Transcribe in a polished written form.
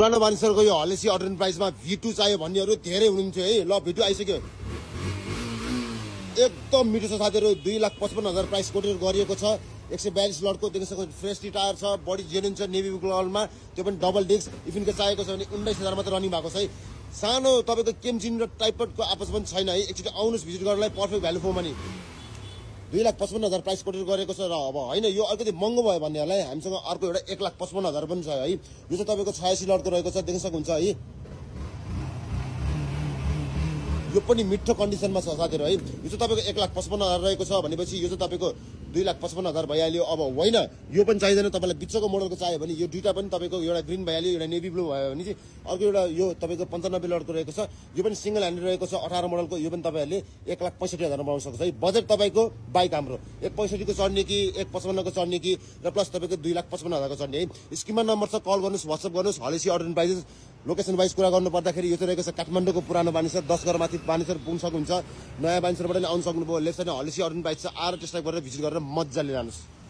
पुरानो मानिसहरूको यो हलेसी अर्डर प्राइसमा V2 चाहियो भन्नेहरू धेरै हुनुहुन्थ्यो है। ल V2 आइसक्यो, एकदम मिठो छ साथीहरू। 2,55,000 प्राइस कोटेर गरिएको छ। 142 लटको देखिसक्नु फ्रेस टायर छ, बडी जेन्युन छ, नेभी कलरमा, त्यो पनि डबल डिस्क। इफिनको चाहिएको छ भने 19,000 मात्र रनिङ भएको छ है। सानो तपाईँको केमजिन र टाइपटको आपस पनि छैन है। एकचोटि आउनुहोस् भिजिट गर्नलाई, perfect value for money. 2,55,000 price कोटेर गरेको छ। र अब होइन यो अलिकति महँगो भयो भन्नेहरूलाई हामीसँग अर्को एउटा 1,55,000 पनि छ है। यो चाहिँ तपाईँको 86 लटको रहेको छ, देख्न सक्नुहुन्छ है। यो पनि मिठो कन्डिसनमा छ साथीहरू है। यो चाहिँ तपाईँको 1,55,000 रहेको छ भनेपछि यो चाहिँ तपाईँको 2,55,000 भइहाल्यो। अब होइन यो पनि चाहिँदैन तपाईँलाई, बिचको मोडलको चाहियो भने यो दुईटा पनि तपाईँको एउटा ग्रिन भइहाल्यो, एउटा नेभी ब्लू भयो भने चाहिँ अर्को एउटा यो तपाईँको 95 लटको रहेको छ। यो पनि सिंगल ह्यान्डेड रहेको छ, 18 मोडलको। यो पनि तपाईँहरूले 1,65,000 पाउन सक्छ है। बजेट तपाईँको बाइक हाम्रो 1,65 को चढ्ने कि 1,55 को चढ्ने कि र प्लस तपाईँको 2,55,000 को चढ्ने है। स्किममा नम्बर छ, कल गर्नुहोस्, व्हाट्सएप गर्नुहोस्। हलेसी order and prices location wise कुरा गर्नु पर्दाखेरि यो चाहिँ रहेको छ काठमाडौँको पुरानो बानेश्वर 10 घर माथि बानेश्वर पुग्न सक्नुहुन्छ। नयाँ बानेश्वरबाट नि आउन सक्नुभयो। लेफ्ट साइडमा हलेसी अर्डर एन्ड प्राइस छ, आएर टेस्ट ड्राइभ गरेर भिजिट गरेर मजाले जानुहोस्।